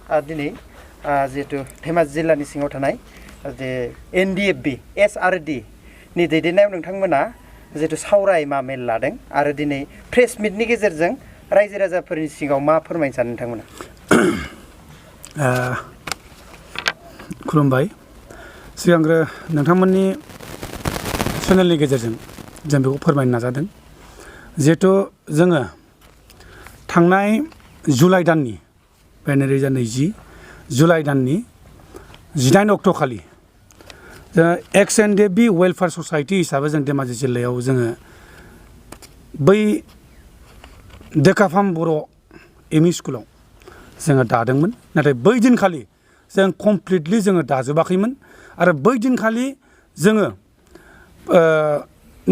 दिनै जिहेतु धेमाजि जिल्लानि सिङाव थानाय जे NDFB SRD नि दैदेननायाव नोंथांमोना जिहेतु सावरायमा मेल लादों आरो दिनै प्रेस मिटनि गेजेरजों रायजो राजाफोरनि सिगाङाव मा फोरमायनो सानो नोंथांमोना? खुलुमबाय। सिगांग्रो नोंथांमोननि चेनेलनि गेजेरजों जों बेखौ फोरमायनो नाजादों जिहेतु जोङो थांनाय जुलाइ दाननि 2020 जुलाइ दाननि 19 अक्ट' खालि XNDB वेलफेयार ससाइटि हिसाबै जों धेमाजि जिल्लायाव जोङो बै देकाफाम बर' एमइ स्कुलाव जोङो दादोंमोन। नाथाय बै दिनखालि जों कमप्लिटलि जोङो दाजोबाखैमोन आरो बै दिनखालि जोङो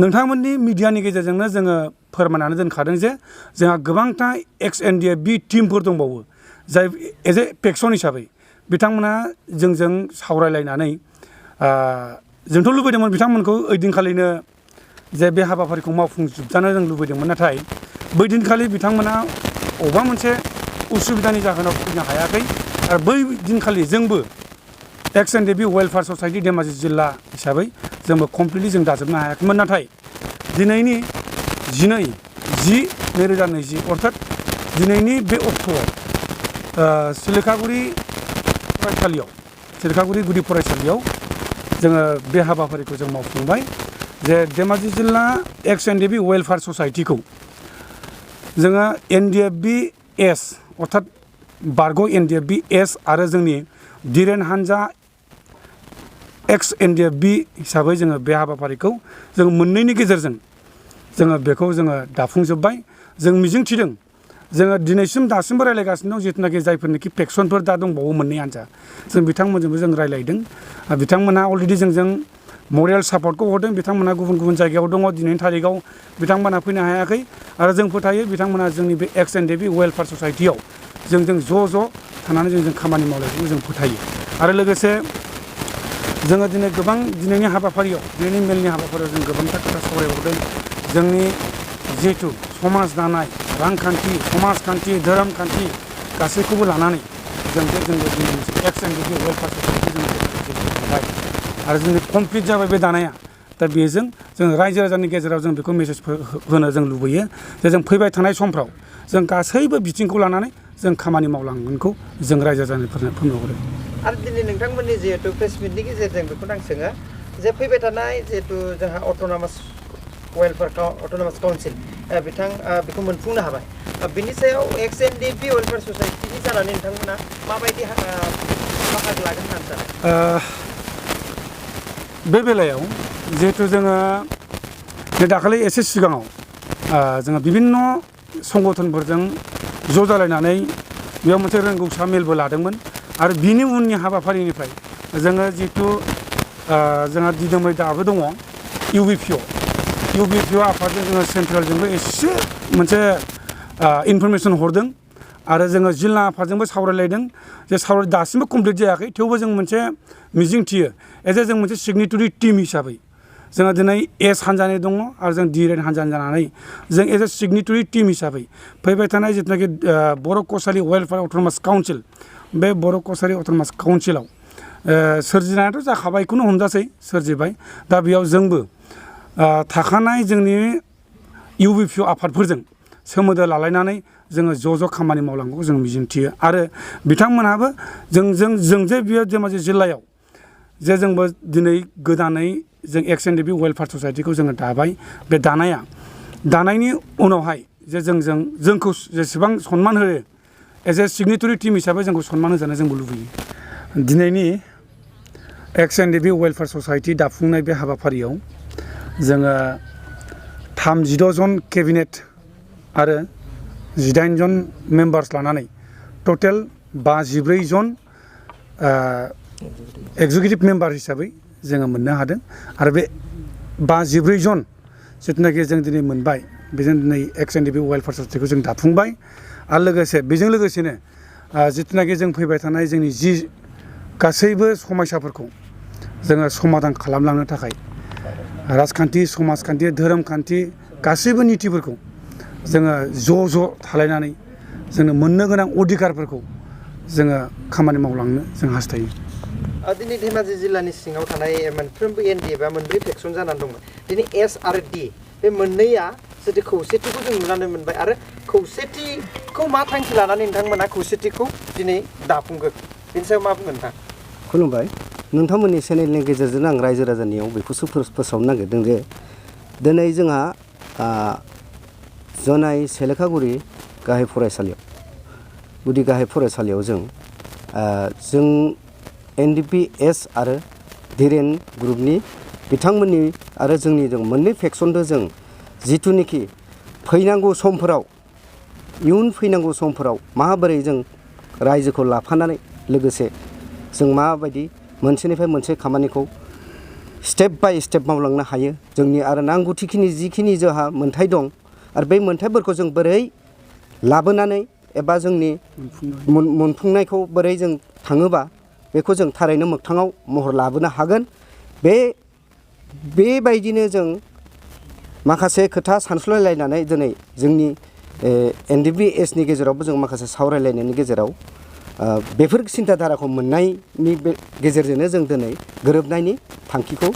नोंथांमोननि मिडियानि गेजेरजोंनो जोङो फोरमायनानै दोनखादों जे जोंहा गोबांथा XNDFB टीमफोर दंबावो जाय एज ए पेक्सन हिसाबै बिथांमोना जोंजों सावरायलायनानै जोंथ' लुबैदोंमोन बिथांमोनखौ ओइदिनखालिनो जे बे हाबाफारिखौ मावफुंजोबजानो जों लुबैदोंमोन। नाथाय बै दिनखालि बिथांमोना अबेबा मोनसे उसुबिदानि जाहोनाव फैनो हायाखै आरो बै दिनखालि जोंबो XNDB वेलफेयार ससाइटि धेमाजि जिल्ला हिसाबै जोंबो कमप्लिटलि जों दाजोबनो हायाखैमोन। नाथाय दिनैनि 12/10/2020 अर्थात दिनैनि बे अक्ट'आव सिलिखागुरि गुदि फरायसालियाव जोङो बे हाबाफारिखौ जों मावफुंबाय जे धेमाजि जिल्ला XNDB वेलफेयार ससाइटिखौ जोङो NDFBS अर्थात बारग' NDFBS आरो जोंनि दिरेन हान्जा XNDFB हिसाबै जोङो बे हाबाफारिखौ जों मोननैनि गेजेरजों जोङो बेखौ जोङो दाफुंजोब्बाय। जों मिजिंथिदों जोङो दिनैसिम दासिमबो रायलायगासिनो दं जिथुनाखि जायफोरनिखि पेक्सनफोर दा दंबावो मोननै हान्जा जों बिथांमोनजोंबो जों रायलायदों। बिथांमोनहा अलरेडि जोंजों मरेल सापर्टखौ हरदों। बिथांमोनहा गुबुन गुबुन जायगायाव दङ। दिनैनि थारिखआव बिथांमोनहा फैनो हायाखै आरो जों फोथायो बिथांमोनहा जोंनि बे XNDB वेलफेयार ससाइटियाव जोंजों ज' थानानै जों खामानि मावलायनायखौ जों फोथायो। आरो लोगोसे जोङो दिनै गोबां दिनैनि मेलनि हाबाफारियाव जों गोबांथार खोथा सावरायबावदों। जोंनि जिहेथु समाज दानाय रांखान्थि समाजखान्थि धोरोमखान्थि गासैखौबो लानानै जों दिनै XNDB वेलफेयार ससाइटि जों आरो जोंनि कमप्लिट जाबाय बे दानाया। दा बेजों जों रायजो राजानि गेजेराव जों बेखौ मेसेज होनो जों लुबैयो जे जों फैबाय थानाय समफ्राव जों गासैबो बिथिंखौ लानानै जों खामानि मावलांगोनखौ जों रायजो राजाफोरनो फोरमायहरो। आरो दिनै नोंथांमोननि जिहेतु प्रेस मिटनि गेजेरजों बेखौनो आं सोङो जे फैबाय थानाय जिहेतु जोंहा अट'नमास काउन्सिल बेखौ मोनफुंनो हाबाय बिनि सायाव XNDB वेलफेयार ससाइटिनि जानानै नोंथांमोना माबायदि बाहागो लागोन होननानै सानो? बे बेलायाव जिहेतु जोङो दाखालि एसे सिगाङाव जोङो बिभिन्न संगठनफोरजों ज' जालायनानै बेयाव मोनसे रोंगौसा मेलबो लादोंमोन आरो बिनि उननि हाबाफारिनिफ्राय जोङो जिहेतु जोंहा दिदोमै दाबो दङ UBPO आफादजों जोङो सेन्ट्रेलजोंबो एसे मोनसे इनफरमेसन हरदों आरो जोङो जिल्ला आफादजोंबो सावरायलायदों जे दासिमबो कमप्लिट जायाखै थेवबो जों मोनसे मिजिं थियो एज ए जों मोनसे सिगनेटरि टिम हिसाबै जोङो दिनै एस हान्जानि दङ आरो जों डिरेन हान्जानि जानानै जों एज ए सिगनेटरि टिम हिसाबै फैबाय थानाय जिथुनाखि बर' कसारि वेलफेयार अट'नमास काउन्सिल बे बर' कसारि अट'नमास काउन्सिलाव सोरजिनायाथ' जाखाबायखौनो हमजासै सोरजिबाय। दा बेयाव जोंबो थाखानाय जोंनि UBPO आफादफोरजों सोमोन्दो लालायनानै जोङो ज' खामानि मावलांनांगौ जों मिजिंथियो आरो बिथांमोनहाबो जों जे बियो धेमाजि जिल्लायाव जे जोंबो दिनै गोदानै जों XNDB वेलफेयार ससाइटिखौ जोङो दाबाय। बे दानायनि उनावहाय जे जोंखौ जेसेबां सनमान होयो एज ए सिगनेटरि टिम हिसाबै जोंखौ सनमान होजानो जोंबो लुबैयो। दिनैनि XNDB वेलफेयार ससाइटि दाफुंनाय बे हाबाफारियाव जोङो 36 जन केबिनेट आरो 18 जन मेम्बार्स लानानै टटेल 54 जन एक्जिकिउटिभ मेम्बार हिसाबै जोङो मोननो हादों आरो बे 54 जन जिथुनाखि जों दिनै मोनबाय बेजों दिनै XNDB वेलफेयार ससाइटिखौ जों दाफुंबाय आरो बेजों लोगोसेनो जिथुनाखि जों फैबाय थानाय जोंनि गासैबो समयसाफोरखौ जोङो समाधान खालामलांनो थाखाय राजखान्थि समाजखान्थि धोरोमखान्थि गासैबो नितिफोरखौ जोङो ज' थालायनानै जोंनो मोननो गोनां अधिकारफोरखौ जोङो खामानि मावलांनो जों हास्थायो। दिनै धेमाजि जिल्लानि सिङाव थानाय मोनफ्रोमबो एनडिए बा मोनब्रै फेक्सन जानानै दंमोन दिनै एस आरो डि बे मोननैया जुदि खौसेथिखौ जों नुनानै मोनबाय आरो खौसेथिखौ मा थांखि लानानै नोंथांमोना खौसेथिखौ दिनै दाफुंगोन बेनि सायाव मा बुंगोन नोंथां? खुलुमबाय नोंथांमोननि चेनेलनि गेजेरजों आं रायजो राजानियाव बेखौसो फोसावनो नागिरदों जे दिनै जोंहा जनाय सेलेखागुरि गाहाय फरायसालियाव गुदि गाहाय फरायसालियाव जों NDP-S आरो धीरेन ग्रुपनि बिथांमोननि आरो जों मोननै फेक्सनजों जों जिथुनिखि फैनांगौ समफोराव इयुन फैनांगौ समफोराव माबोरै जों रायजोखौ लाफानानै लोगोसे जों माबायदि मोनसेनिफ्राय मोनसे खामानिखौ स्टेप बाय स्टेप मावलांनो हायो जोंनि आरो नांगौथिखिनि जिखिनि जोंहा मोन्थाय दं आरो बे मोन्थायफोरखौ जों बोरै लाबोनानै एबा जोंनि मोनफुंनायखौ बोरै जों थाङोबा बेखौ जों थारैनो मोगथाङाव महर लाबोनो हागोन। बेबायदिनो जों माखासे खोथा सानस्लायलायनानै दिनै जोंनि NDP-S नि गेजेरावबो जों माखासे सावरायलायनायनि गेजेराव बेफोर सिन्थाधाराखौ मोननायनि गेजेरजोंनो जों दिनै गोरोबनायनि थांखिखौ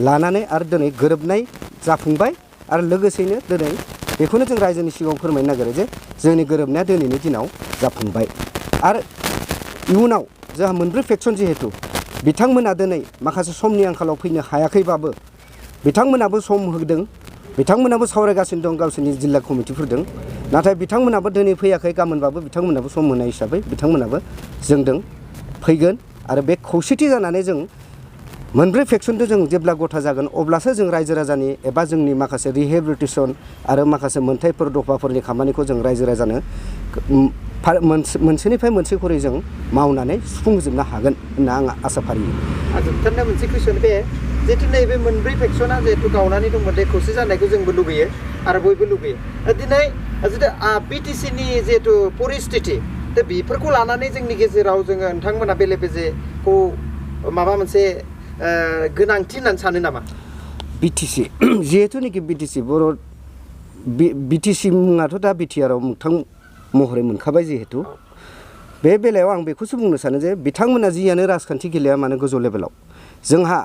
लानानै आरो दिनै गोरोबनाय जाफुंबाय आरो लोगोसेनो दिनै बेखौनो जों रायजोनि सिगाङाव फोरमायनो नागिरो जे जोंनि गोरोबनाया दिनैनि दिनाव जाफुंबाय आरो इयुनाव जोंहा मोनब्रै फेक्सन जिहेतु बिथांमोना दिनै माखासे समनि आंखालाव फैनो हायाखैबाबो बिथांमोनाबो सम होदों बिथांमोनाबो सावरायगासिनो दं गावसोरनि जिल्ला कमिटिफोरजों नाथाय बिथांमोनाबो दिनै फैयाखै गाबोनबाबो बिथांमोनाबो सम होनाय हिसाबै बिथांमोनाबो जोंजों फैगोन आरो बे खौसेथि जानानै जों मोनब्रै फेक्सनजों जों जेब्ला गथा जागोन अब्लासो जों रायजो राजानि एबा जोंनि माखासे रिहेबिलिटेसन आरो माखासे मोनथायफोर दफाफोरनि खामानिखौ जों रायजो राजानो मोनसेनिफ्राय मोनसे खरै जों मावनानै सुफुंजोबनो हागोन होनना आं आसा फारियो। जोबथारनाय मोनसे कुइसन बे जिहेतु नैबे मोनब्रै फेक्सना जिहेतु गावनानै दंमोन बे खौसे जानायखौ जोंबो लुबैयो आरो बयबो लुबैयो दिनै जितु BTC-नि जिहेतु परिस्थिति दा बेफोरखौ लानानै जोंनि गेजेराव जोङो नोंथांमोना बेले बेजेखौ माबा मोनसे गोनांथि होननानै सानो नामा? BTC जिहेतुनिखि BTC मुङाथ' दा BTR-आव मोगथां महरै मोनखाबाय जिहेतु बे बेलायाव आं बेखौसो बुंनो सानो जे बिथांमोना जियानो राजखान्थि गेलेया मानो गोजौ लेभेलाव जोंहा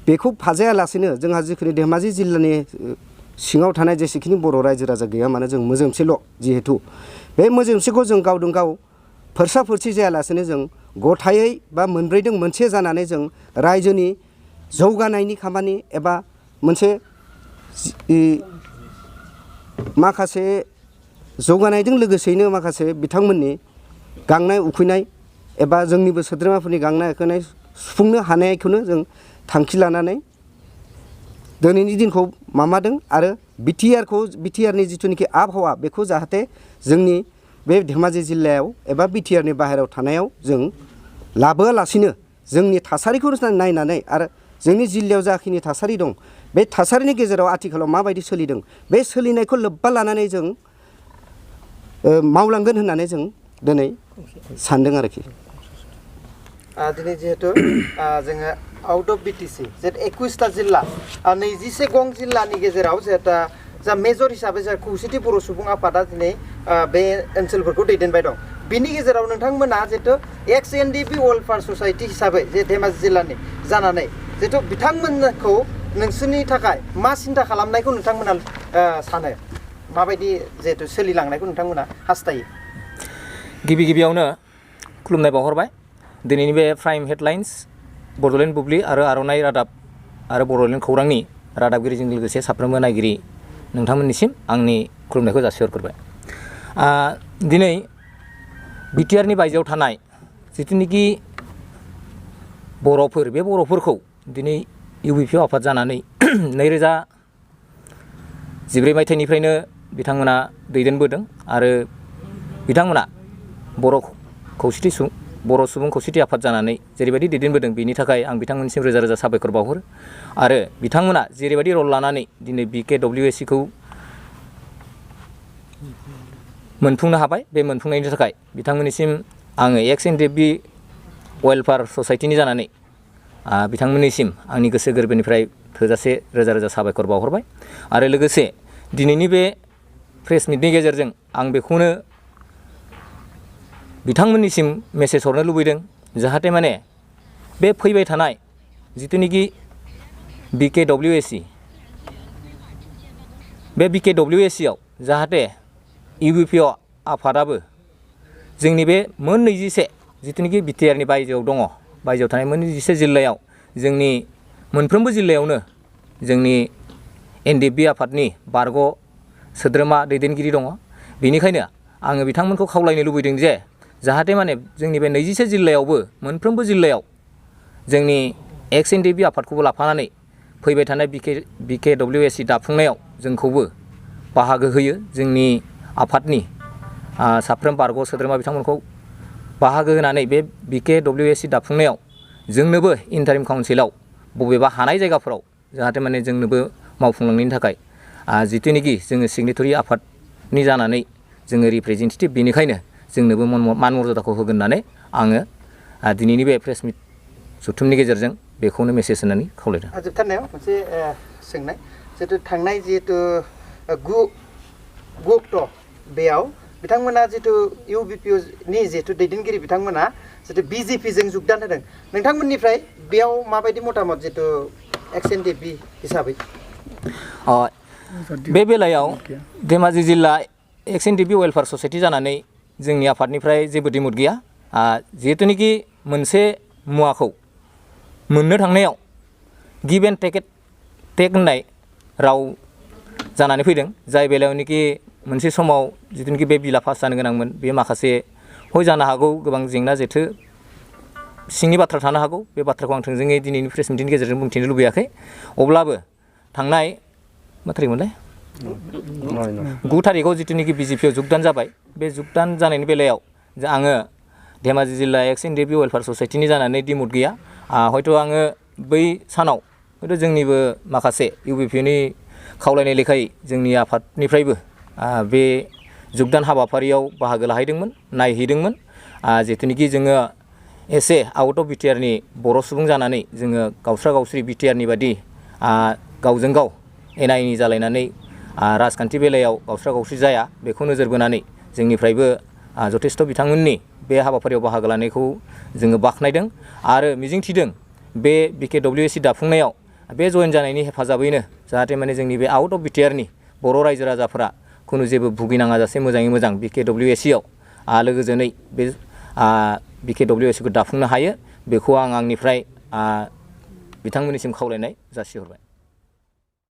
बेखौ फाजायालासेनो जोंहा जिखुनु धेमाजि जिल्लानि सिङाव थानाय जेसेखिनि बर' रायजो राजा गैया मानो जों मोजोमसेल' जिहेतु बे मोजोमसेखौ जों गावजों गाव फोरसा फोरसि जायालासेनो जों गथायै बा मोनब्रैजों मोनसे जानानै जों रायजोनि जौगानायनि खामानि एबा मोनसे माखासे जौगानायजों लोगोसेयैनो माखासे बिथांमोननि गांनाय उखैनाय एबा जोंनिबो सोद्रोमाफोरनि गांनाय उखैनाय सुफुंनो हानायखौनो जों थांखि लानानै दिनैनि दिनखौ माबादों आरो बिटिआरनि जिथुनिखि आबहावा बेखौ जाहाथे जोंनि बे धेमाजि जिल्लायाव एबा बिटिआरनि बाहेरायाव थानायाव जों लाबोआलासिनो जोंनि थासारिखौ नायनानै आरो जोंनि जिल्लायाव जाखिनि थासारि दं बे थासारिनि गेजेराव आथिखालाव माबायदि सोलिदों बे सोलिनायखौ लोब्बा लानानै जों मावलांगोन होननानै जों दिनै सानदों आरोखि। दिनै जिहेतु जोङो आउट अफ BTC जे 21टा जिल्ला 21 गं जिल्लानि गेजेराव जिहेतु जा मेजर हिसाबै जा खौसेथि बर' सुबुं आफादा दिनै बे ओनसोलफोरखौ दैदेनबाय दं बिनि गेजेराव नोंथांमोना जिहेतु एक्स NDP वेलफेयार ससाइटि हिसाबै जे धेमाजि जिल्लानि जानानै जिहेतु बिथांमोनखौ नोंसोरनि थाखाय मा सिन्था खालामनायखौ नोंथांमोना सानो माबायदि जिहेतु सोलिलांनायखौ नोंथांमोना हास्थायो? गिबियावनो खुलुमनाय बावहरबाय दिनैनि बे प्राइम हेडलाइन्स बड'लेण्ड बुब्लि आरो आर'नाइ रादाब आरो बड'लेण्ड खौरांनि रादाबगिरिजों लोगोसे साफ्रोमबो नायगिरि नोंथांमोननिसिम आंनि खुलुमनायखौ जासिहरग्रोबाय। दिनै बिटिआरनि बायजोआव थानाय जिथुनिखि बर'फोर बे बर'फोरखौ दिनै UBP आफाद जानानै 2013 मायथाइनिफ्रायनो बिथांमोना दैदेनबोदों आरो बिथांमोना बर' सुबुं खौसेथि आफाद जानानै जेरैबायदि दैदेनबोदों बेनि थाखाय आं बिथांमोननिसिम रोजा रोजा साबायखर बावहरो आरो बिथांमोना जेरैबायदि रल लानानै दिनै BKWSCखौ मोनफुंनो हाबाय बे मोनफुंनायनि थाखाय बिथांमोननिसिम आङो एक्स NDP वेलफेयार ससाइटिनि जानानै बिथांमोननिसिम आंनि गोसो गोरबोनिफ्राय थोजासे रोजा रोजा साबायखर बावहरबाय आरो लोगोसे दिनैनि बे प्रेस मिटनि गेजेरजों आं बेखौनो बिथांमोननिसिम मेसेज हरनो लुबैदों जाहाथे माने बे फैबाय थानाय जिथुनिखि BKWSC बे BKWSC आव जाहाथे UBPO आफादाबो जोंनि बे मोन 21 जिथुनिखि बिटिआरनि बायजोआव दङ बायजोआव थानाय मोन 21 जिल्लायाव जोंनि मोनफ्रोमबो जिल्लायावनो जोंनि NDFB आफादनि बारग' सोद्रोमा दैदेनगिरि दङ बेनिखायनो आङो बिथांमोनखौ खावलायनो लुबैदों जे जाहाथे माने जोंनि बे 21 जिल्लायावबो मोनफ्रोमबो जिल्लायाव जोंनि एक्स NDFB आफादखौबो लाफानानै फैबाय थानाय BKWSC दाफुंनायाव जोंखौबो बाहागो होयो जोंनि आफादनि साफ्रोम बारग' सोद्रोमा बिथांमोनखौ बाहागो होनानै बे BKWSC दाफुंनायाव जोंनोबो इन्टारिम काउन्सिलाव बबेबा हानाय जायगाफोराव जाहाथे माने जोंनोबो मावफुंलांनायनि थाखाय जिथुनिखि जोङो सिगनेटरि आफादनि जानानै जोङो रिप्रेजेन्टेटिभ बेनिखायनो जोंनोबो मान मर्यादाखौ होगोन होननानै आङो दिनैनि बे प्रेस मिट जथुमनि गेजेरजों बेखौनो मेसेज होनानै खावलायदों। जोबथारनायाव मोनसे सोंनाय जिहेतु थांनाय जिहेतु 9 अक्ट' बेयाव बिथांमोना जिहेतु UBPO नि जिहेतु दैदेनगिरि बिथांमोना जिहेतु BJP जों जुगदान होदों नोंथांमोननिफ्राय बेयाव माबायदि मतामत जिहेतु एक्स NDFB हिसाबै बे बेलायाव धेमाजि जिल्ला एक्स NDFB वेलफेयार ससाइटि जानानै जोंनि आफादनिफ्राय जेबो दिमुद गैया जिहेतुनिखि मोनसे मुवाखौ मोननो थांनायाव गिभ एन्ड टेक होननाय राव जानानै फैदों जाय बेलायावनोखि मोनसे समाव जिथुनिखि बे बिला पास जानो गोनांमोन बे माखासे हय जानो हागौ गोबां जेंना जेथो सिंनि बाथ्रा थानो हागौ बे बाथ्राखौ आं थोंजोङै दिनैनि प्रेस मिटनि गेजेरजों बुंथिनो लुबैयाखै अब्लाबो थांनाय मा थारिखमोनलाय 9 थारिखआव जिथुनिखि BJPआव जुगदान जाबाय बे जुगदान जानायनि बेलायाव आङो धेमाजि जिल्ला एक्स NDFB वेलफेयार ससाइटिनि जानानै दिमुद गैया हयथ' आङो बै सानाव हयथ' जोंनिबो माखासे UBPनि खावलायनाय लेखायै जोंनि आफादनिफ्रायबो बे जुगदान हाबाफारियाव बाहागो लाहैदोंमोन नायहैदोंमोन जिथुनिखि जोङो एसे आउट अफ बिटिआरनि बर' सुबुं जानानै जोङो गावस्रा गावस्रि बिटिआरनि बादि गावजों गाव एना एनि जालायनानै राजखान्थि बेलायाव गावस्रा गावस्रि जाया बेखौ नोजोर बोनानै जोंनिफ्रायबो जथेस्थ' बिथांमोननि बे हाबाफारियाव बाहागो लानायखौ जोङो बाख्नायदों आरो मिजिंथिदों बे BKWSC दाफुंनायाव बे जयेन जानायनि हेफाजाबैनो जाहाथे माने जोंनि बे आउट अफ बिटिआरनि बर' रायजो राजाफोरा खुनु जेबो भुगिनाङा जासे मोजाङै मोजां BKWSCआव लोगोजोनै बे BKWSCखौ दाफुंनो हायो बेखौ आं आंनिफ्राय बिथांमोननिसिम खावलायनाय जासिहरबाय।